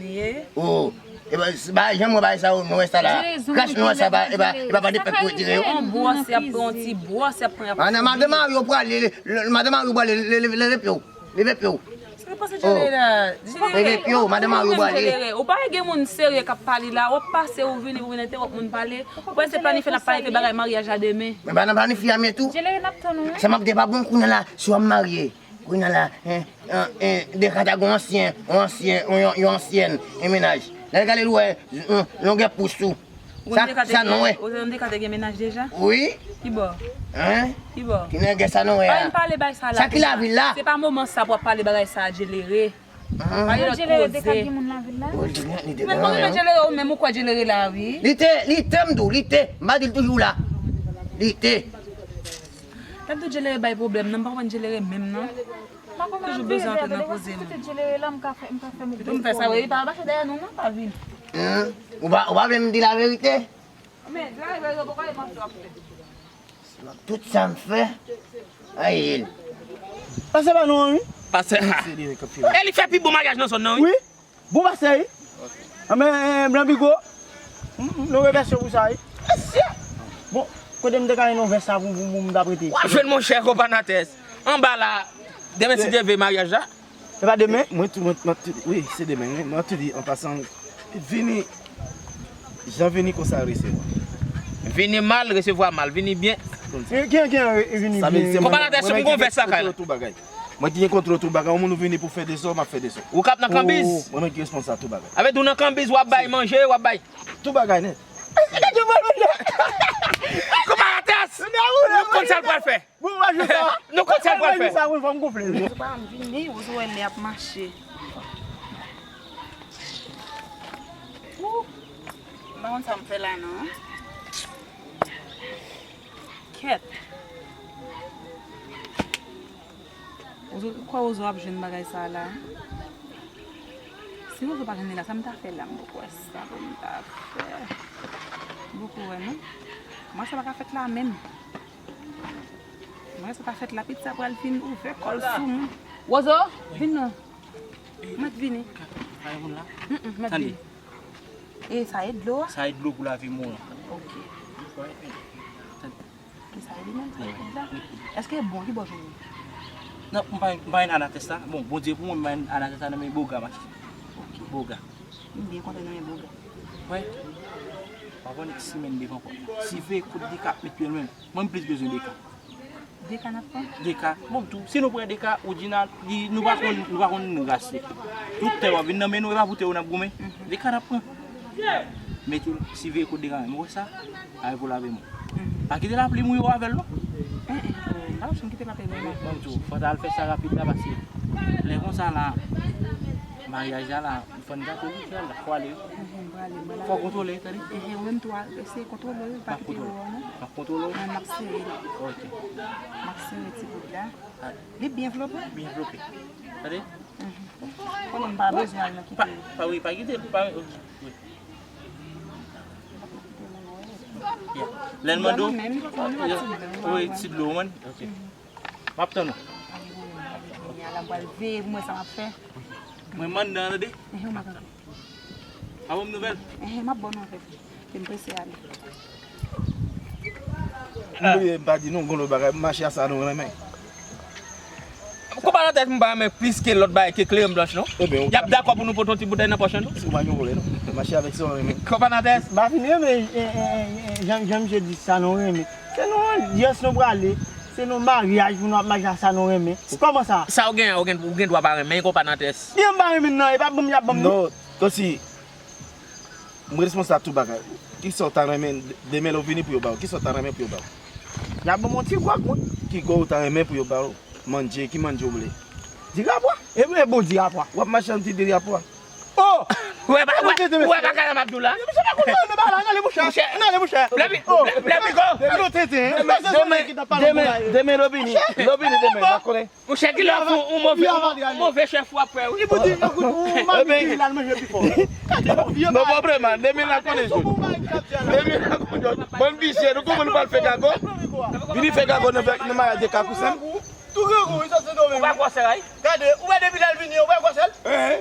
Oh. E ba, ba, janm wè bagay sa yo, nou wè sa la. Kras nou wè sa, ba, e ba, e ba, pa de fèk pou retire yo. On bwòs, y ap pran, on ti bwòs, y ap pran, y ap. Madan, madan Mario prale, le, le, madan Mario prale, le, le, leve pye w, leve pye w. Sa k pase Djelere la? Leve pye w, madan Mario prale. Ou pa gen moun serye k ap pale la, w ap pase, ou vini, ou vin entewonp moun pale. Ou panse planifye n ap planifye bagay maryaj la demen. Men ba nan planifye a men tou. Djelere, n ap tann ou, wi. Sa m ap di pa bon kounye a la, si w ap marye. Kounye a la, en, en, en, Dekate a gen yon ansyen, yon ansyen, yon, yon, yon ansyèn, en mennaj. Lè l gade l wè, yon, longè pous ou. Sa, sa non, wè. Ou te konn Dekate gen mennaj deja? Wi. Ki bò? Hein? Ki bò? Ki nègè sa non, wè a? Pa vin pale bay sa la. Sa ki lavil la? Se pa moman sa pou w ap pale bagay sa a, Djelere. Pale lòt koze. Djelere, Dekate gen moun lavil la? Wi, li gen, li te gen, hein. Djelere, ou menm ou kwè Djelere la, wi. Li te, li te, m di w, li te. M pa di l toujou la. Li te. Gad tou Djelere bay pwoblèm nan, m pa konprann Djelere menm non. Toujou bezwen antre nan koze moun. Kote Djelere la, m ka fè, m ka fè m. Pou m fè sa, wi, pa mache dèyè nou non, pa vin. Hmm, ou pa, ou pa vle m di laverite? Men, laverite, ou pa konn sa w ap fè. Tout sa m fè, ay, el. Pase ba nou an, wi. Pase. E li fè pi bon maryaj nan zòn nan, wi. Wi. Bon pastè, wi. Anben, blan bigo. M, m, nou remèsye pou sa, wi. Mesye! Bon, kote m te ka jwenn yon vès sa pou, pou, pou m ta prete? W ap jwenn monchè konpanates. Anba la, demen si Dye vle maryaj la. E pa demen? Mwen tou, mwen, mwen tou, wi, se demen, wi. Mwen tou di, an pasan, vini, jan vini konsa resevwa. Vini mal, resevwa mal. Vini byen. Ki, ki, ki, vini byen. Konpanates, m gon vès lakay la. Mwen ki gen kontwòl tout bagay. Yon moun ou vini pou fè dezòd, m ap fè dezòd. Ou k ap nan kanbiz? Mwen menm ki responsab tout bagay. Avè di w nan kanbiz, w ap bay manje, w ap bay. Tout bagay nèt. Konparatis! Nou konn sa l pral fè. Nou konn sa l pral fè. Ou pa konn vini, ou wè lè ap mache. Ou, m pa konn sa m fè la non. Kèt. Ozo, ou kwè Ozo ap jwenn bagay sa a la? Si Ozo pa jwenn li la, sa m ta fè la? M poko wè sa pou m ta fè. M poko wè non. Mwen sa pa ka fèt la menm. Mwen sa pa fèt la, pitit sa pral fin ouvè kò l sou mwen. Ozo, vin non. Mwen vini. Kay moun la? Mm, mm, mwen vini. E sa e dlo a? Sa e dlo pou lave mou an. Ok. Ki sa li menm? Èske bon? Ki bò jwenn li? Non, m pa, m pa gen Anatès la. Bon, Bondye pou mwen, m pa gen Anatès la nan men Boga m achte. Ok. Boga. M byen kontan nan men Boga. Wè. Pa konn ki simenn devan pòt la. Si veye kout Deka ap met pye l menm. Mwen, m plis bezwen Deka. Deka n ap pran? Deka. Bon, tou, si nou pran Deka, Oudjina, li, nou pa konn, nou pa konn ras li. Tout tè w ap vin nan men nou, e pa pou tè w n ap goumen. Deka n ap pran. Mete l, siveye kote dega menm. Ou wè sa? Ay pou lave men w. Pa kite lapli mouye w avè l non. Enhen. Pa janm kite lapli mouye m avè l. Bon, tou, fò ta al fè sa rapid la, paske lè konsa la, maryaj la la, fò n gate li, fè l la, fò ale wi. Enhen, m prale, m prale. Fò kontwole, tande? Enhen, ou menm tou, eseye kontwole l, pa kite yo wè w non. M ap kontwole w? Mwen, m ap sere l. Ok. M ap sere ti bout la. Li byen vlope? Byen vlope. Tande? Konnen m pa bezwen al nan kite yo. Pa, wi, pa kite l, pa, wi. Lè l mande w, wi, ti dlo, ou konprann? Ok. M ap tann ou. Ala m pral veye pou mwen sa m ap fè. Mwen m anndan, tande? Enhen, ou mèt antre. Pa ban m nouvèl? Enhen, m ap ba w nouvèl. Ke m prese ale. M bliye, m pa di nou, gon lòt bagay, m mache a sa nou renmen. Konpa Konpatnatès, m pa renmen plis ke lòt bagay ke kleren blanch non. Ebyen, y ap dakò pou nou pote yon ti boutèy nan pòch an tou. Si w pa gen pwoblèm, mache avèk sa w renmen. Konpatnatès. M pa fin renmen, e, e, e, e, jan, jan misye di sa nou renmen. Se nan yon adyans nou prale, se nan yon maryaj pou nou ap mache ak sa nou renmen. Kòman sa? Sa w gen, w gen, w gen dwa pa renmen, konpatnatès. Byen m pa renmen nan, e pa ban m y ap ban m li. Non, kòmsi, m responsab tout bagay. Kisa w ta renmen, demen lè w vini pou yo ba w? Kisa w ta renmen pou yo ba w? Y ap ban m yon ti gwòg, mwen. Ki gwòg ou ta renmen pou yo ba w? Mandje, ki mandje w vle? Dirapwa. E mwen bon dirapwa. W ap mache ak yon ti dirapwa. Oh! Ou wè ba, ou wè, ou wè bagay la m ap di w la? Misye pa konn sa, men ba la, n ale, monchè. Monchè. N ale, monchè. Lèbi, lèbi go. Demen, demen, demen, demen lè w vini. Lè w vini demen, n a konnen. Monchè, ki lè w fè yon move, yon move chèf w ap fè, wi. Li pou di, yon kout, yon mami ki la, l manje pi fò. Non, pwoblèm, demen n a konnen joun. Demen n a konnen joun. Bon, vizye, nou konprann nou pral fè gago. Vini fè gago nan, nan maryaj de Kakousen. Tou grangou, wi, sa se domèn. Ou pa gwosè, wi. Gade, ou wè depi lè l vini, ou wè gwosè l?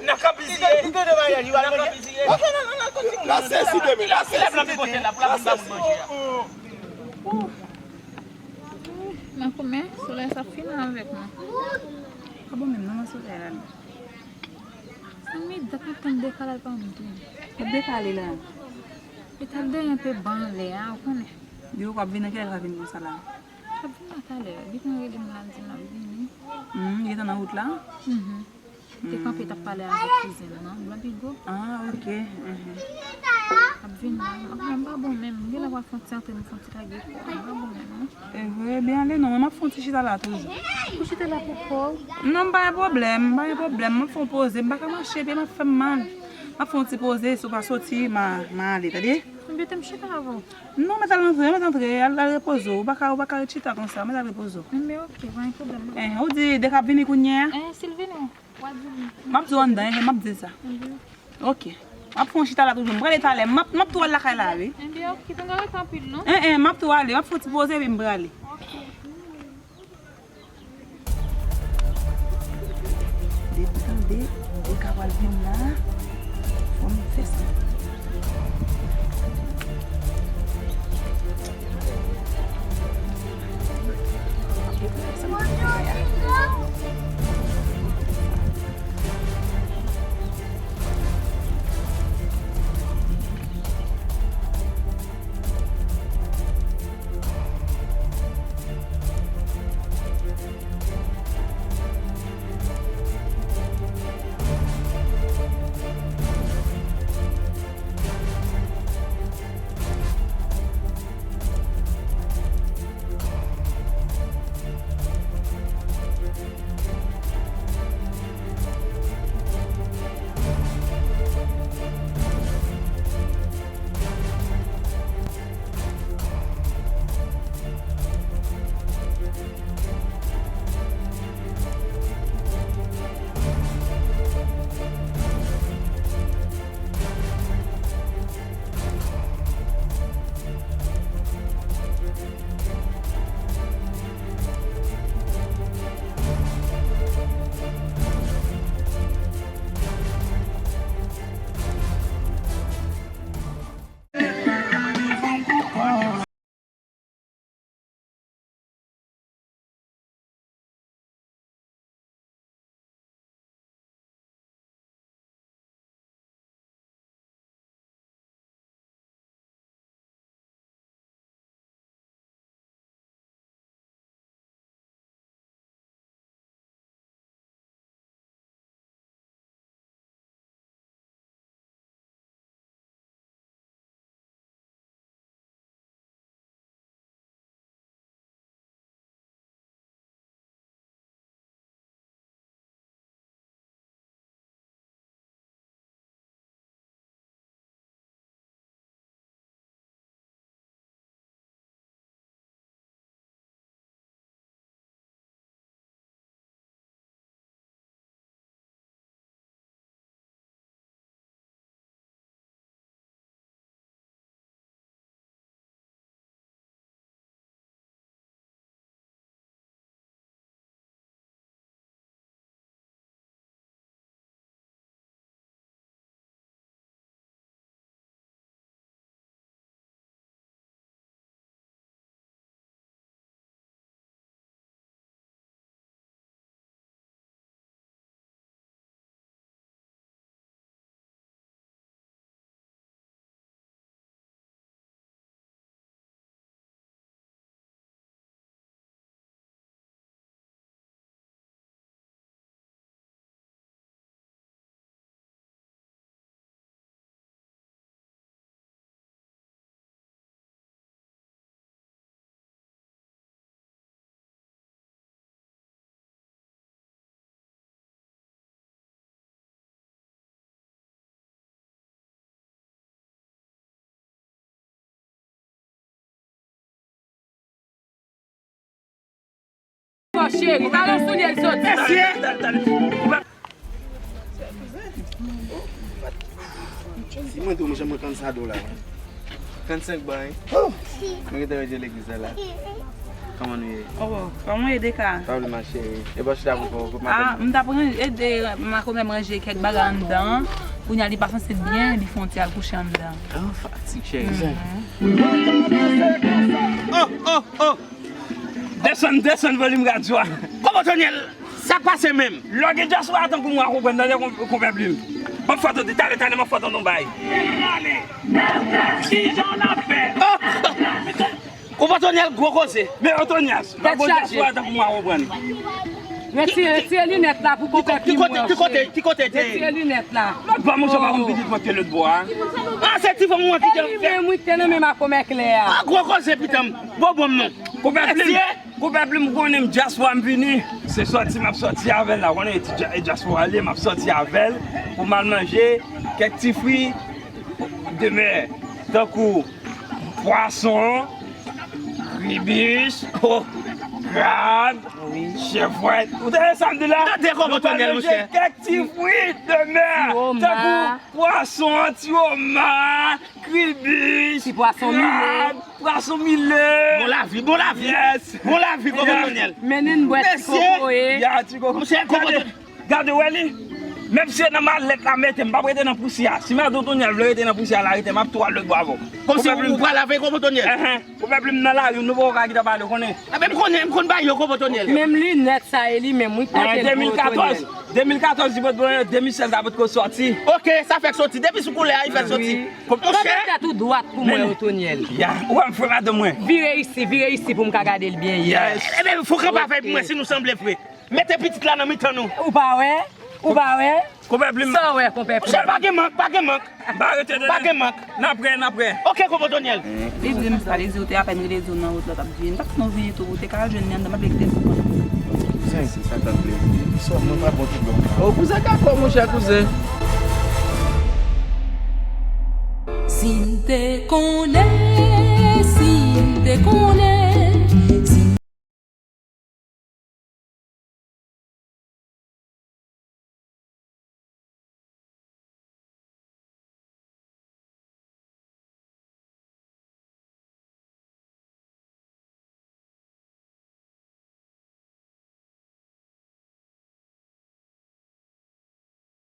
Nan kanpiziye. Li te, li te de maryaj, li pral manje. Nan kanpiziye. Ok, nan, nan, nan, kontinye. L ap sezi demen, l ap sezi. Lè blan vin kote l la, pou l ap vin ba moun manje a. Nan koumen, solèy sa fin avèk mwen. Pa bon menm, non, nan solèy la, non. Sa mi dat mwen tann dekalaj pa m tou. Ou dekale la. E ta dèyè te ban anlè a, ou konnen. Di ou k ap vin nan kilè l ka vin konsa la? L ap vin la talè. Gentan rele m la, l di m l ap vini. Hmm, gentan nan wout la? Mhm. Te kanpe, t ap pale avèk kouzen l lan, Blan Pigo. Ah, ok. Mhm. Ap vin la. M ap, m pa bon menm. M genlè pral fè yon ti antre, m fè yon ti lage kò. M pa bon menm, non. E vre, byen ale non, mwen m ap fè yon ti chita la toujou. Ou chita la pou kò w? Non, m pa gen pwoblèm, m pa gen pwoblèm. M ap fè yon poze, m pa ka mache, pye m ap fè m mal. M ap fè yon ti poze, si w pa soti, m a, m a ale, tande? Ebyen, te m chita avè w. Non, mèt al antre, mèt antre, al, al repoze w. Ou pa ka, ou pa ka ret chita konsa, mèt al repoze w. Enben, ok, pa gen pwoblèm, non. Eh, ou di, de k ap vini kounye a? Eh, si l vini, w a di m. M ap di w anndan, eh, m ap di l sa. Enben. Ok. M ap fè yon chita la toujou. M prale talè. M ap, m ap tou al lakay la, wi. Enben, ok, pa gen rete anpil, non. Eh, eh, m ap tou ale. M ap fè yon ti poze, epi m prale. Ok. Depi tande, de k ap al vin la, fò m fè sa. Cheri, talon soulye l soti. Mesye! Si mwen di w, mwen janm mwen kannsado la. Kannsenk ban, wi. Mwen gentan ranje legliz la la. Kòman nou ye? Oh, kòman w ye, Deka? Pa vle mache, wi. E bò chita pou pou pou Ah, madanm. M t ap ede makomè m ranje kèk bagay anndan. Kounye a li pa santi byen, li fè yon ti al kouche anndan. Oh, fatig, cheri. Oh, oh, oh! Desann, desann volim radyo a. Kòman Tonyèl? Sa k pase menm? Lè w gen dyaspora tankou mwen, w a konprann, tande, konpè Plim. M ap fè w tande, talè, talè, m ap fè w tande yon bagay. Talè, kijan w ap fè? Konpè Tonyèl, gwo koze. Men Otonyas, lè w gen dyaspora tankou mwen, w a konprann. Retire, retire linèt la pou konpè Plim wè w, cheri. Ki kote te ye? Retire linèt la. Lòt bò, monchè, pa konn pitit mwen te lòt bò a. Ah, se ti fanm mwen ki te Li menm wi te nan men makomè klè a. Ah, gwo koze, pitanm. Bon, bon, non. Konpè Plim, konpè Plim, m konnen m dyaspora m vini. Se sòti m ap sòti avè l la, konnen e ti dya- e dyaspora li ye, m ap sòti avè l pou m al manje kèk ti fwi de mè, tankou pwason, kribich, krab, chèvwèt. Ou tande sa m di la? Tande kòman Tonyèl, monchè. Kèk ti fwi de mè, tankou pwason, ti oma, kribich, ti pwason mile. Pwason mile. Bon lavi, bon lavi. Yes. Bon lavi, konpè Tonyèl. Mennen n bwè ti kokoye. Ya, ti koko. Monchè, konpè Tonyèl. Gade, wè li. Menm si se nan malèt la, mete m. M p ap rete nan pousyè a. Si madan Tonyèl vle rete nan pousyè a, l a rete. M ap tou al lòt bò avè w. Kòmsi ou pral avè konpè Tonyèl. Enhen. Konpè Plim nan lari, nou poko ka gentan pale, w konnen. Enben, m konnen, m konn bagay yo, konpè Tonyèl. Menm linèt sa e li menm wi k pote l pou Otonyèl. De mil katòz, de mil katòz li pot pran yo, de mil sèz la potko sòti. Ok, sa fèk soti. Depi sou koulè a, li fèk soti. Monchè. Kanpe tèt ou dwat pou mwen, Otonyèl. Ya, ou wè m fè madanm mwen. Vire isi, vire isi pou m ka gade l byen. Yes. Enben, fò kanpe avè mwen si nou sanble vre. Mete pitit la nan mitan nou. Ou pa wè? Ou pa wè? Konpè Plim. Sa w wè, konpè Plim. Monchè, pa gen mank, pa gen mank. M pa rete. Pa gen mank. N ap wè, n ap wè. Ok, konpè Tonyèl. Li di m sa, li di ou te apèn rele di w nan wout la w t ap vini. M pa t konn ou vini tou, ou te ka al jwenn li anndan, m ap kite l pou mwen. Kouzen, si sa t ap plezi. Sò mwen pa bon tout bon. O kouzen, ka fè w, monchè kouzen. Si m te konnen, si m te konnen.